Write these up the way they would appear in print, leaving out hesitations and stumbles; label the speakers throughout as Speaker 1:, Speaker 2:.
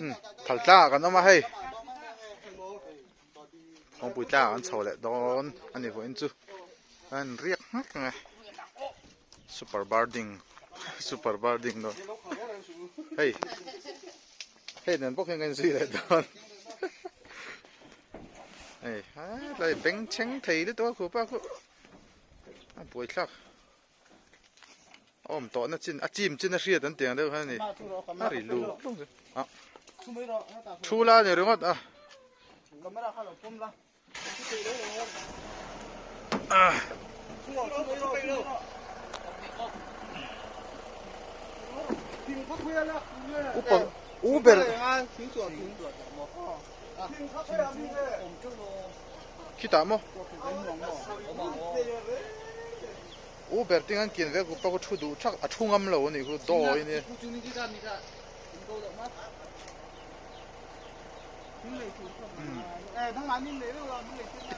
Speaker 1: Umm thal tlangah kan awm a hei kawngpui tlangah kan chho leh dawn a ni vawiin chu a in riak nghek ang e super birding super birding dawn hei hei nen bawk hian kan inzui leh dawn hei hetlai bengchheng thei lutuk a khupa khu a buaithlak. A awm tawhna chin a chim chin a hriat an tiang deuh khan a ni a ri luk luk a thu la ni ringawt a upa u ber khitah maw U ber ting an kian ve ku pa ku thu duh thak a thu ngam lo a nih khu dawi nia.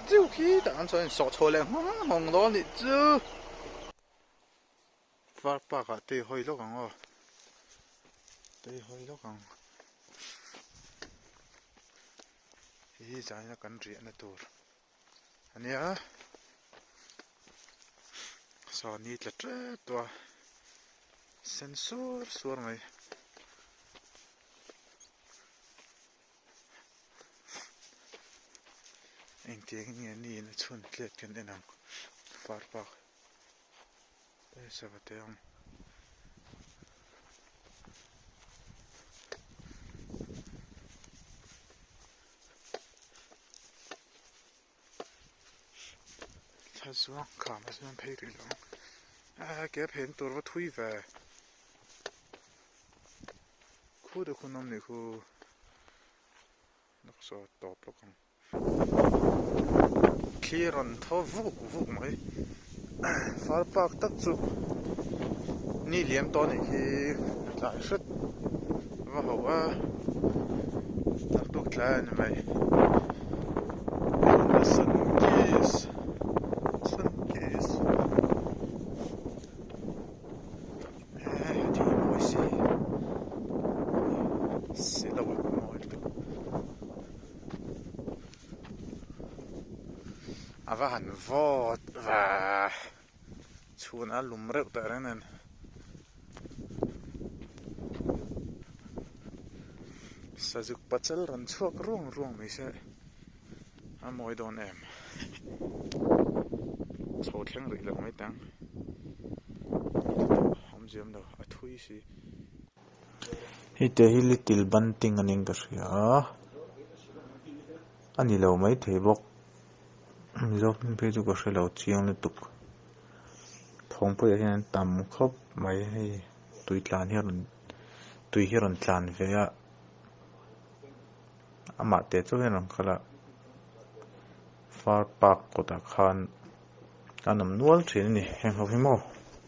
Speaker 1: Chiu khi tah an chuan sawh chho leh nghawng nghawng dawn a nih chu. Var park ah tei hawi lawk ang aw tei hawi lawk ang hei hi zaina kan riahna tur. Ania saw ni tla tep tawh a sen sur sur mai engtiang in nge ni in a chhun tlet kan en ang far park sava te ang. Thla zuang kham a zuang phei rih lo ang a ke phen tur va thui ve khu te khu nawm nih khu lawk saw tawp lawk ang thli rawn thaw vuk vuk mai far park tak chu ni liam tawh anih khi a tlai hret va ho a naktuk tlai a ni mai sun kiss sun kiss he thil mawi si si lo a mawi lutuk a va han vawt va chhun a lum reuh tah reng nen sazuk pachal rawn chhuak ruang ruang mai se a mawi dawn em chho thleng rih lo mai tang awmzia awm lo a thui si.
Speaker 2: Hei te hi little bunting a niin ka hria a a ni lo maithei bawk mizo hming phei chu ka hre lo chiang lutuk thawngpuiah hian an tam khawp mai hei tui tlan hi a rawn tui hi a rawn tlan ve a amah teh chu hian a rawn kal a far park kawtah khan an awm nual thin a ni heng ho hi maw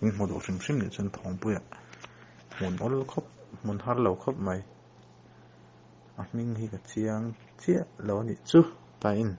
Speaker 2: in hmu duh hrim hrim nih chuan thawngpuiah hmun awl khawp hmun har lo khawp mai a hming hi ka chiang chiah lo a nih chu tain.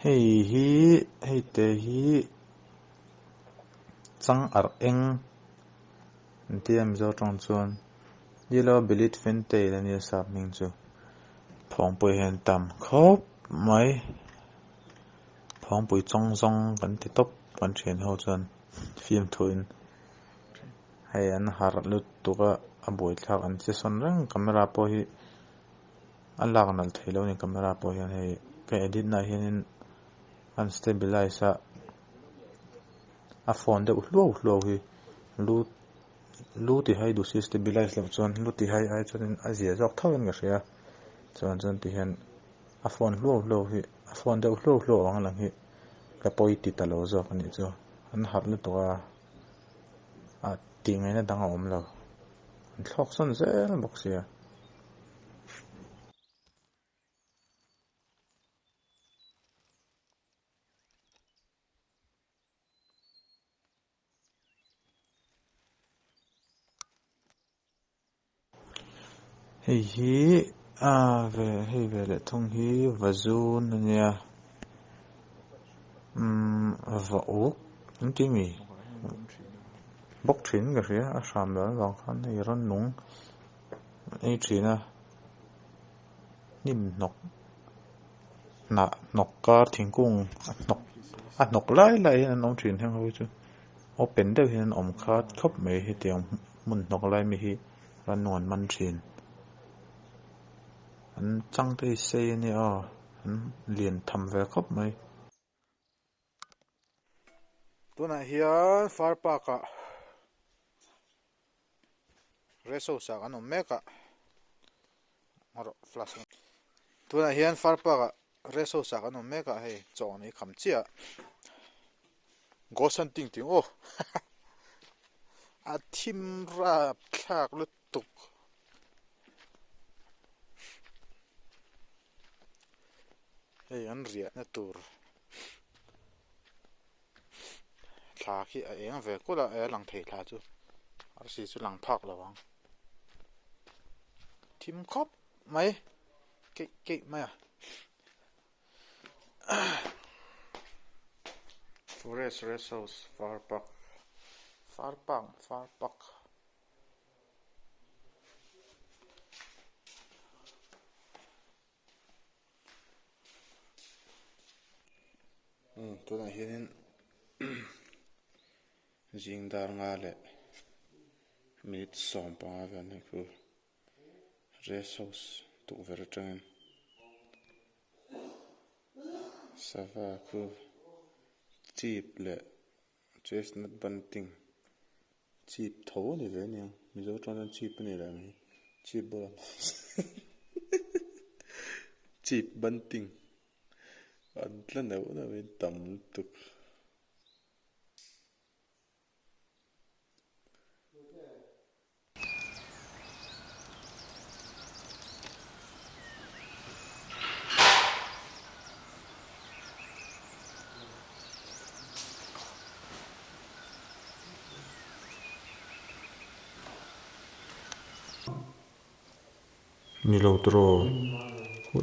Speaker 2: Hei hi hei te hi chang arh eng an tia mizo tawng chuan yellow bellied fantail a nia sap hming chu phawngpui hian tam khawp mai phawngpui chawng zawng kan ti tawp kan thian ho chuan fimthuin. Hei an harh lutuk a a buaithlak an che sawn reng camera pawh hi a lak nalh theih loh a ni camera pawh hian hei ka edit na ah hianin an stabilize a a phone deuh hluau hluau hi lu lu ti hai duh si stabilize loh chuan lu ti hai ai chuanin a zia zawk tho in ka hria chuan chuan ti hian a phone hluau hluau hi a phone deuh hluau hluau ang lang hi ka pawi ti ta lo zawk a nih chu an harh lutuk a. Ah tih ngaihna dang a awm lo an thlawk sawn zel bawk sia. Hei hi a ve hei ve leh thung hi vazun a nia umm va uk an ti mi bawk thin ka hria a hram dan avang khan hei rannung an ei thin a hnim hnawk hnah hnawk kar thingkung a hnawk a hnawk lai lai hian an awm thin heng ho hi chu open deuh hian an awm khat khawp mai hetiang hmun hnawk lai mi hi. Rannung an man thin. An chang te hi sei a nia aw, an lian tham ve khawp mai.
Speaker 1: Tunah hian Far Park ah Rest House ah kan awm mek a, rawh flash tunah hian Far Park ah Rest House ah kan awm mek a, hei chaw an ei kham chiah a, Ghost hunting tih aw a thim rap thlak lutuk. Hei an riahna tur thla khi a eng ve kulh a, a lang thei thla chu arsi chu lang phak lo ang thim khawp mai keih keih mai a. Forest Rest House Far Park Far Park Far Park Tunah hianin zing dar nga leh minute 15 vel a nih khu. Rest house tukverh atangin sava khu chip leh chestnut bunting chip tho a ni ve aniang mizo tan chuan chip a ni leh ang hi chip bulah chip bunting an tla neuh neuh in tam lutuk.
Speaker 2: Ni lo tawh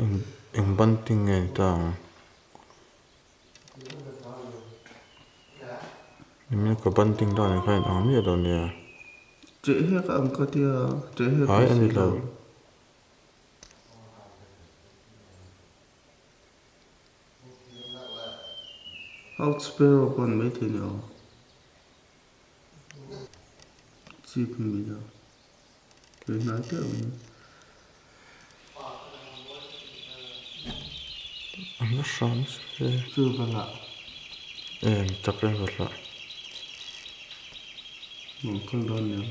Speaker 2: eng eng bunting nge ni ta ang. Enge ka bunting dan ang kha in ang miah lo nia.
Speaker 3: Cheh hiak ang ka tia, cheh hiak
Speaker 2: Hai a ni lo.
Speaker 3: House sparrow pawn maithei ni aw. Chip hi mi lo. Tui hnai deuh in.
Speaker 2: An la hram se.
Speaker 3: Chu va lah.
Speaker 2: Em tak e va lah.
Speaker 3: Nuam kal dawn nia.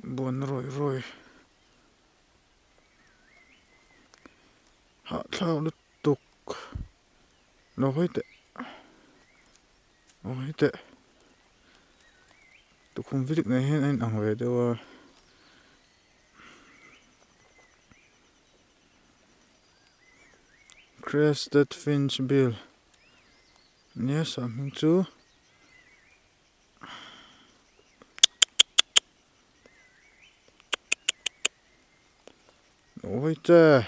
Speaker 1: Buan rawi rawi hahthlak lutuk lo hawi teh lo hawi teh tukhum vilik nen hian a inang ve deuh a.
Speaker 3: Crested finch bill nia sah hming chu. Awite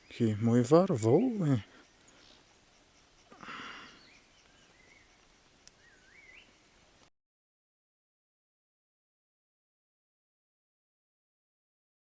Speaker 3: khi hmui var vo mai.